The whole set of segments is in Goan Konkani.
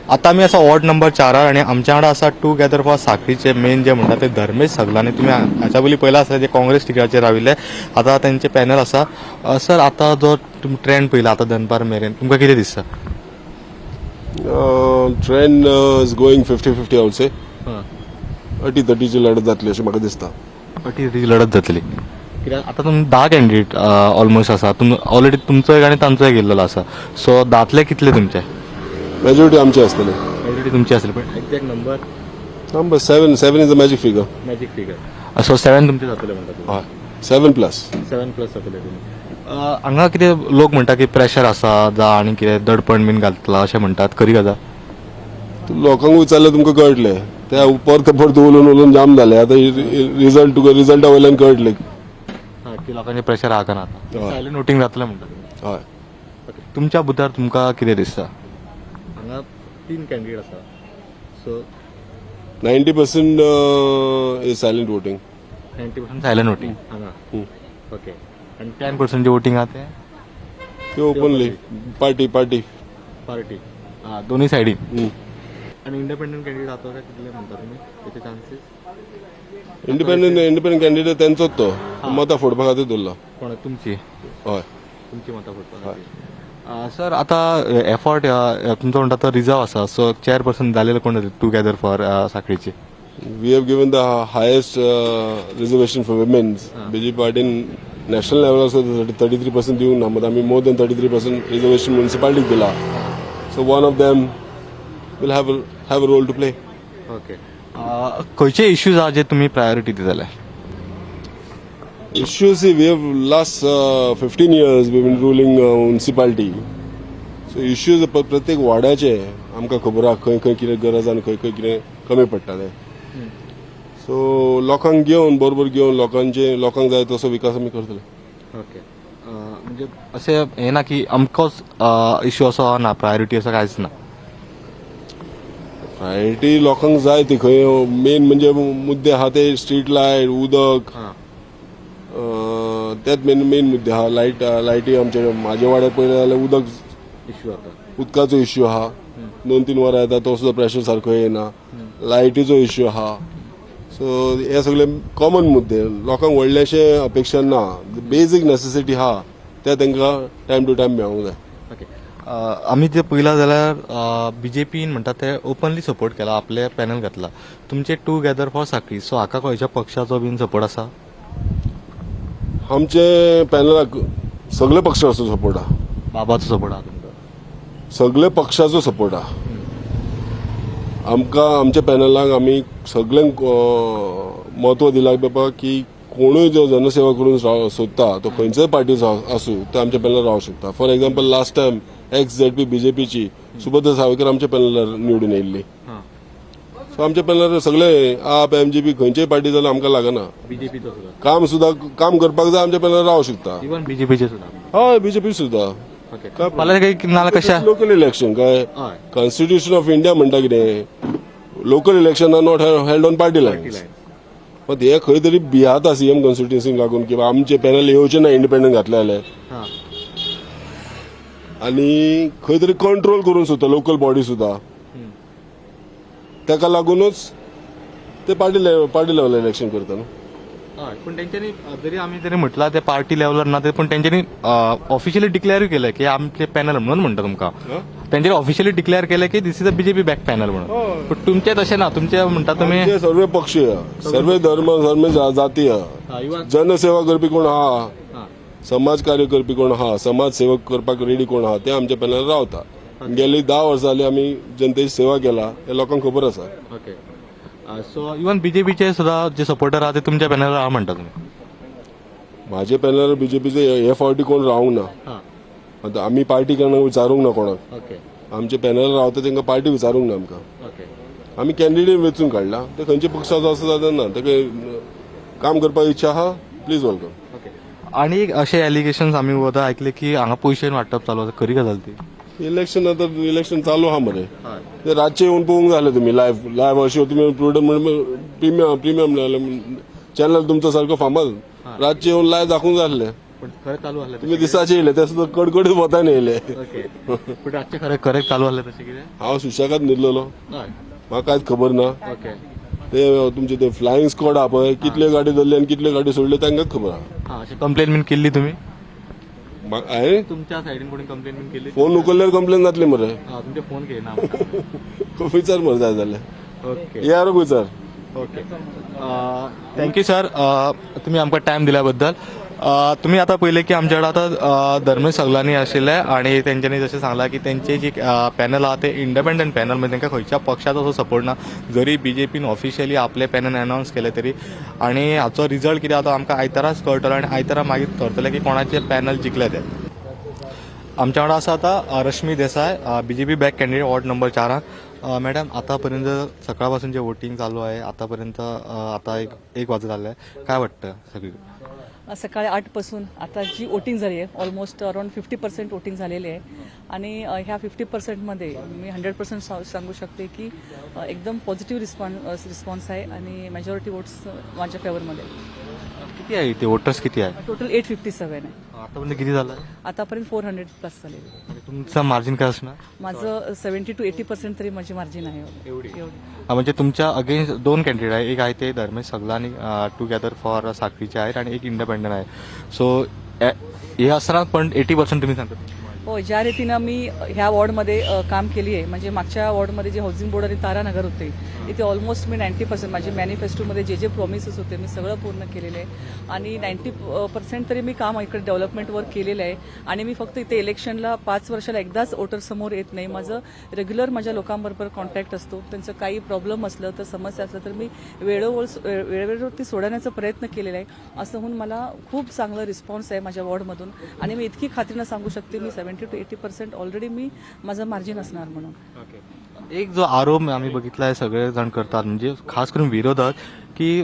आता आमी आसा वॉर्ड नंबर चारार आनी आमच्या वांगडा आसा टुगेदर फॉर साखळीचे मेन जे म्हणटा ते धर्मेश सगलानी. तुमी हाच्या पयलीं पयला आसा जे काँग्रेस तिकेटाचेर राविल्ले, आतां तेंचे पॅनल आसा. सर, आतां जो तुमी ट्रेंड पयला आतां दनपार मेरेन, तुमकां कितें दिसता? Trend is going 50-50, I would say. अटी तटीची लढत जातली अशें म्हाका दिसता. अटी तटीची लढत जातली, कित्याक आतां तुमी 10 कॅन्डिडेट ऑलमोस्ट आसा. तुम ऑलरेडी तुमचो एक आनी तांचो एक येयल्लो आसा. सो 10तले कितले तुमचे? मेजॉरिटी आमची आसतली. मेजॉरिटी तुमची आसली, पण exact number? Number 7, 7 is a magic figure. Magic figure. So 7 तुमचे जातले म्हणटा तुमी? हय, 7 प्लस. 7 प्लस जातले तुमी. हांगा कितें लोक म्हणटा की प्रेशर आसा जा आनी कितें दडपण बीन घातला अशें म्हणटात, खरी गजाल? लोकांक विचारल्यार तुमकां कळटलें. ते परत परत उलोवन उलोवन जाम जाले. आतां रिजल्ट, तुका रिजल्टा वयल्यान कळटलें. की लोकांचें प्रेशर आहा का ना आतां. हय. सायलंट वोटींग जातलें म्हणटा तुमी? हय. तुमच्या बुथार तुमकां कितें दिसता? हांगा तीन कॅन्डिडेट आसा, so 90% is silent voting. 90% silent voting हांगा. ओके, आनी 10% जे वोटींग आहा तें? ते ओपनली पार्टी पार्टी. पार्टी, हां, दोन्ही सायडीन. आनी इंडिपेंडंट कॅन्डिडेट आसा काय कितले म्हणटा तुमी तेचे चान्सीस? इंडिपेंडंट कॅन्डिडेट तेंचोच तो मतां फोडपा खातीर दवरला. कोण, तुमची? हय. तुमची मतां फोडपा खातीर. सर, आतां एफर्ट तुमचो म्हणटा तो रिजर्व आसा, सो चेअरपर्सन जालेले कोण टुगेदर फॉर साखळीची? We have given the highest reservation for women. BJP पार्टीन नॅशनल लेवलार 33% दिवंक ना, मात आमी more than 33% reservation मुन्सिपालिटीक दिला, so one of them will have a role to play. Okay, खंयचे इश्यूज आहा जे तुमी प्रायोरिटी दितले? Issues, see, we have last 15 years we've been ruling municipality. So issues प्रत्येक वाड्याचे आमकां खबर आहा, खंय खंय कितें गरज आनी खंय खंय कितें कमी पडटा तें. सो लोकांक घेवन, बरोबर घेवन, लोकांचे, लोकांक जाय तसो विकास आमी करतले. ओके, म्हणजे अशें हें ना की अमकोच इश्यू असो ना, प्रायोरिटी असो कांयच ना? प्रायोरिटी लोकांक जाय ती खंय मेन म्हणजे मुद्दे आहा ते स्ट्रीट लायट, उदक, तेच मेन मेन मुद्दे आहा. लायट, लायटी आमचे म्हाज्या वाड्यार पळयलें जाल्यार उदक इश्यू आता. उदकाचो इश्यू आहा, 2-3 वरां येता, तो सुद्दां प्रेशर सारको येना. लायटीचो इश्यू आहा. सो हे सगळे कॉमन मुद्दे. लोकांक व्हडलेशे अपेक्षा ना. बेजीक नेसेसिटी आहा ते तांकां टायम टू टायम मेळोंक जाय. ओके, आमी जे पळयलां जाल्यार बीजेपीन म्हणटा ते ओपनली सपोर्ट केला, आपले पॅनल घातला तुमचे टुगेदर फॉर साखळी. सो हाका खंयच्या पक्षाचो बीन सपोर्ट आसा? आमचे पॅनलाक सगळे पक्षाचो सपोर्ट आहा. बाबाचो सपोर्ट आहा तुमकां? सगळे पक्षाचो सपोर्ट आहा आमकां. आमच्या पॅनलाक आमी सगळ्यांक म्हत्व दिलां बाबा की कोणूय जो जनसेवा करून सोदता, तो खंयच्याय पार्टीचो आसूं, तो आमच्या पॅनलार रावंक शकता. For example, last time ex ZP बीजेपीची Subhadra Sawaikar आमच्या पॅनलार निवडून येयल्ली. सो आमच्या पॅनलार सगळे आप, एमजीपी, खंयच्याय पार्टी जाल्यार आमकां लागना. बीजेपीचो सुद्दां? काम सुद्दां, काम करपाक जाय, आमच्या पॅनलार रावंक शकता. इवन बीजेपीचे सुद्दां? हय, बीजेपी सुद्दां. ओके, फाल्यां काही नाल्यार कशें? लोकल इलेक्शन काय? कॉन्स्टिट्यूशन ऑफ इंडिया म्हणटा कितें? Local election are not held on party lines. पण हे खंय तरी भियाता सीएम कॉन्स्टिट्युन्सीक लागून की आमचे पॅनल येवचे ना इंडिपेंडंट घातले जाल्यार आनी खंय तरी कंट्रोल करून सुद्दां लोकल बॉडी सुद्दां, ताका लागूनच ते पार्टी लेवल इलेक्शन करता न्हू. हय, पूण तेंच्यांनी जरी आमी जरी म्हटलां ते पार्टी लेवलार ना ते, पूण तेंच्यांनी ऑफिशियली डिक्लेअरूय केलें की आमचे पॅनल म्हणून. म्हणटा तुमकां, तेंच्यांनी ऑफिशियली डिक्लेअर केलें की this is a BJP backed panel म्हणून. पूण तुमचें तशें ना, तुमचें म्हणटा तुमी. आमचे सर्वे पक्षीय, सर्वे धर्म, सर्वे जातीय. इवन जनसेवा करपी कोण आहा, समाज कार्य करपी कोण आहा, समाज सेवक करपाक रेडी कोण आहा, ते आमच्या पॅनल रावता. गेली 10 वर्सां जाली आमी जनतेची सेवा केला हे लोकांक खबर आसा. ओके, सो इवन बीजेपीचे सुद्दां जे सपोर्टर आहा ते तुमच्या पॅनलार आहा म्हणटा तुमी? म्हाजे पॅनल बीजेपीचे हे फावटी कोण रावंक ना. आतां आमी पार्टी केन्ना विचारूंक ना कोणाक. आमचे पॅनल रावता तांकां पार्टी विचारूंक ना आमकां. आमी कॅन्डिडेट वेंचून काडला, ते खंयच्या पक्षाचो आसा जाता ना. ताका काम करपाक इच्छा आहा, प्लीज welcome. Okay, आनी एक अशे एलिगेशन्स आमी वता आयकले की हांगा पयशे वांटप चालू आसा, खरी गजाल ती? इलेक्शन, आतां इलेक्शन चालू आहा मरे. ते रातचे येवन पळोवंक जालें तुमी लायव्ह लायव्ह. अशें तुमी प्रिमियम प्रिमियम चॅनल तुमचो सारको फामाद, रातचे येवन लायव्ह दाखोवंक जाल्लें. पण खरें चालू आसलें तुमी दिसाचे येयले ते सुद्दां कडकडीत वतान येयले. ओके, पूण रातचें खरें खरें चालू आसलें तशें कितें? हांव सुशेगाद न्हिदलेलो, म्हाका कांयच खबर ना. ओके, ते तुमचे ते फ्लायिंग स्क्वॉड आहा पळय, कितल्यो गाडी धरल्यो आनी कितल्यो गाडी सोडल्यो तांकां खबर आहा. हां, अशें कंप्लेन बीन केल्ली तुमी? हांवें तुमच्या सायडीन कोणी कंप्लेन बीन केल्ली? फोन उखल्ल्यार कंप्लेन जातली मरे. हां, तुमचे फोन घेयना. विचार मरे जाय जाल्यार ओके, यार विचार. ओके, thank you sir, तुम्ही आमकां टायम दिल्या बद्दल. तुमी आतां पळयलें की आमच्या कडेन आतां धर्मेश सगलांनी आशिल्ले आनी तेंच्यांनी जशें सांगलां की तेंचे जी पॅनल आहा ते इंडिपेंडंट पॅनल, म्हणजे तांकां खंयच्या पक्षाचो असो सपोर्ट ना, जरी बीजेपीन ऑफिशियली आपले पॅनल अनावन्स केले तरी. आनी हाचो रिजल्ट कितें आतां आमकां आयताराच कळटलो आनी आयतारा मागीर थरतलें की कोणाचें पॅनल जिखलें तें. आमच्या वांगडा आसा आतां Rashmi Desai, BJP back candidate ward number 4. Madam, आतापर्यंत सकाळपासून जे वोटिंग चालू आहे आतापर्यंत आता एक वाजत आलं आहे, काय वाटतं सगळी? सकाळी 8 पासून आता जी वोटिंग झाली आहे ऑलमोस्ट अराउंड 50% वोटिंग झालेली आहे आणि ह्या 50%मध्ये मी 100% सांगू शकते की एकदम पॉझिटिव्ह रिस्पॉन्स आहे आणि मेजॉरिटी वोट्स माझ्या फेवरमध्ये. किती आहे ते वोटर्स किती आहे? टोटल 857 आहे. आतापर्यंत किती झालं? आतापर्यंत 400+ झालेले. तुमचं मार्जिन काय असणार? माझं 70 to 80% तरी माझी मार्जिन आहे. एवढी? एवढी. म्हणजे तुमच्या अगेन्स्ट 2 कॅन्डिडेट आहे, एक आहे ते धर्मेश सगलानी टुगेदर फॉर साखळीचे आहेत आणि एक इंडिपेंडंट आहे. सो हे असताना पण 80% तुम्ही सांगता? हो, ज्या रीतीनं मी ह्या वॉर्डमध्ये काम केली आहे, म्हणजे मागच्या वॉर्डमध्ये जे हाऊसिंग बोर्ड आणि तारानगर होते इथे ऑलमोस्ट मी 90% माझे मॅनिफेस्टोमध्ये जे जे प्रॉमिसेस होते मी सगळं पूर्ण केलेलं आहे आणि 90% तरी मी काम इकडे डेव्हलपमेंट वर्क केलेलं आहे. आणि मी फक्त इथे इलेक्शनला 5 वर्षाला एकदाच वोटरसमोर येत नाही, माझं रेग्युलर माझ्या लोकांबरोबर कॉन्टॅक्ट असतो. त्यांचं काही प्रॉब्लेम असलं तर समस्या असलं तर मी वेळोवेळवरती सोडवण्याचा प्रयत्न केलेला आहे. असं होऊन मला खूप चांगलं रिस्पॉन्स आहे माझ्या वॉर्डमधून आणि मी इतकी खात्रीनं सांगू शकते मी 70 to 80% already मी माझं मार्जिन असणार म्हणून. एक जो आरोप आम्ही बघितला आहे सगळेजण करतात, म्हणजे खास करून विरोधक, की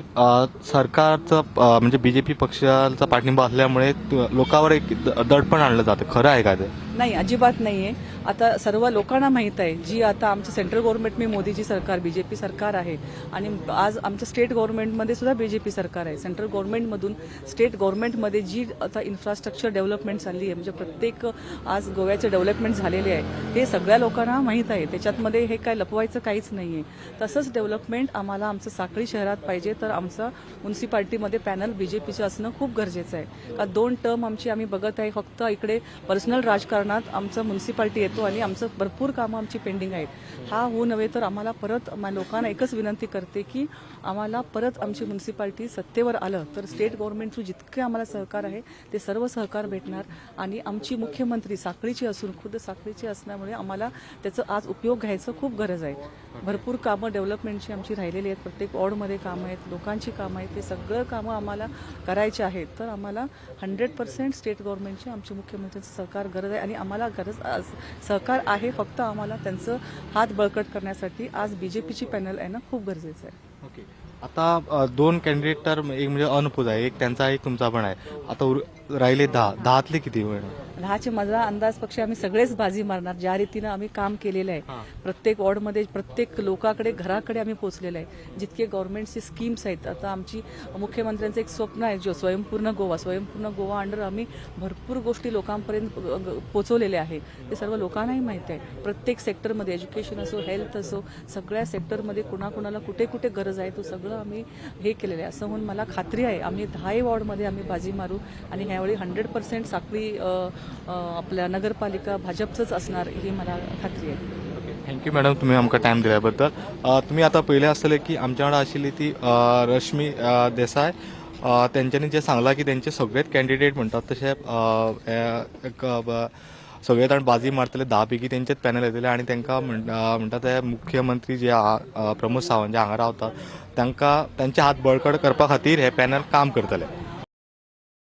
सरकारचं म्हणजे बीजेपी पक्षाचा पाठिंबा असल्यामुळे लोकांवर एक दडपण आणलं जातं, खरं आहे का ते? नाही, अजिबात नाही आहे. आता सर्व लोकांना माहीत आहे जी आता आमचं सेंट्रल गव्हर्नमेंट मी मोदीजी सरकार बीजेपी सरकार आहे आणि आज आमच्या स्टेट गव्हर्नमेंटमध्ये सुद्धा बीजेपी सरकार आहे. सेंट्रल गव्हर्नमेंटमधून स्टेट गव्हर्नमेंटमध्ये जी आता इन्फ्रास्ट्रक्चर डेव्हलपमेंट चालली आहे, म्हणजे प्रत्येक आज गोव्याचे डेव्हलपमेंट झालेले आहे हे सगळ्या लोकांना माहीत आहे. त्याच्यातमध्ये हे काय लपवायचं काहीच नाही आहे. तसंच डेव्हलपमेंट आम्हाला आमचं साखळी शहरात पाहिजे तर आमचं म्युनिसिपाल्टीमध्ये पॅनल बीजेपीचं असणं खूप गरजेचं आहे. का 2 टर्म आमची आम्ही बघत आहे, फक्त इकडे पर्सनल राजकारणात आमचं म्युनिसिपाल्टी येतो आणि आमचं भरपूर कामं आमची पेंडिंग आहेत. हा होऊ नव्हे तर आम्हाला परत लोकांना एकच विनंती करते की आम्हाला परत आमची म्युनिसिपाल्टी सत्तेवर आलं तर स्टेट गव्हर्नमेंट थ्रू जितके आम्हाला सहकार आहे ते सर्व सहकार भेटणार. आणि आमची मुख्यमंत्री साखळीची असून खुद्द साखळीची असल्यामुळे आम्हाला त्याचं आज उपयोग घ्यायचं खूप गरज आहे. भरपूर कामं डेव्हलपमेंटची आमची राहिलेली आहेत, प्रत्येक वॉर्डमध्ये कामं आहेत, लोकांची कामं आहेत, ते सगळं कामं आम्हाला करायचे आहेत. तर आम्हाला 100% स्टेट गव्हर्नमेंटची आमच्या मुख्यमंत्र्यांचं सहकार गरज आहे आणि आम्हाला गरज सहकार आहे. फक्त आम्हाला त्यांचं हात बळकट करण्यासाठी आज बीजेपीची पॅनल आहे ना खूप गरजेचं आहे. ओके, आता 2 कॅन्डिडेट तर एक म्हणजे अनअपोज आहे, एक त्यांचा एक तुमचा पण आहे. आता राहिले 10, 10तले किती होणार? 10चे माझा अंदाज पक्षी आम्ही सगळेच बाजी मारणार. ज्या रीतीनं आम्ही काम केलेलं आहे प्रत्येक वॉर्डमध्ये प्रत्येक लोकाकडे घराकडे आम्ही पोहोचलेलं आहे. जितके गव्हर्नमेंटचे स्कीम्स आहेत, आता आमची मुख्यमंत्र्यांचं एक स्वप्न आहे जो स्वयंपूर्ण गोवा, स्वयंपूर्ण गोवा अंडर आम्ही भरपूर गोष्टी लोकांपर्यंत पोहोचवलेल्या आहे. ते सर्व लोकांनाही माहिती आहे. प्रत्येक सेक्टरमध्ये एज्युकेशन असो, हेल्थ असो, सगळ्या सेक्टरमध्ये कुणाकुणाला कुठे कुठे गरज आहे तो सगळं आम्ही हे केलेलं आहे. असं म्हणून मला खात्री आहे आम्ही 10 वॉर्डमध्ये आम्ही बाजी मारू आणि ह्यावेळी 100% साखळी आपल्या नगरपालिका भाजपचंच असणार ही मला खात्री आहे. ओके, thank you madam, तुम्ही आमकां टायम दिल्याबद्दल. तुम्ही आतां पळयलें आसतलें की आमच्या वांगडा आशिल्ली ती रश्मी देसाय. तेंच्यांनी जें सांगलां की तेंचे सगळेच कॅन्डिडेट म्हणटात तशे सगळे जाण बाजी मारतले, 10 पैकी तेंचेच पॅनल येतले आनी तांकां म्हणटा ते मुख्यमंत्री जे आहा प्रमोद सावंत जे हांगा रावतात तांकां तांचे हात बळकट करपा खातीर हे पॅनल काम करतले.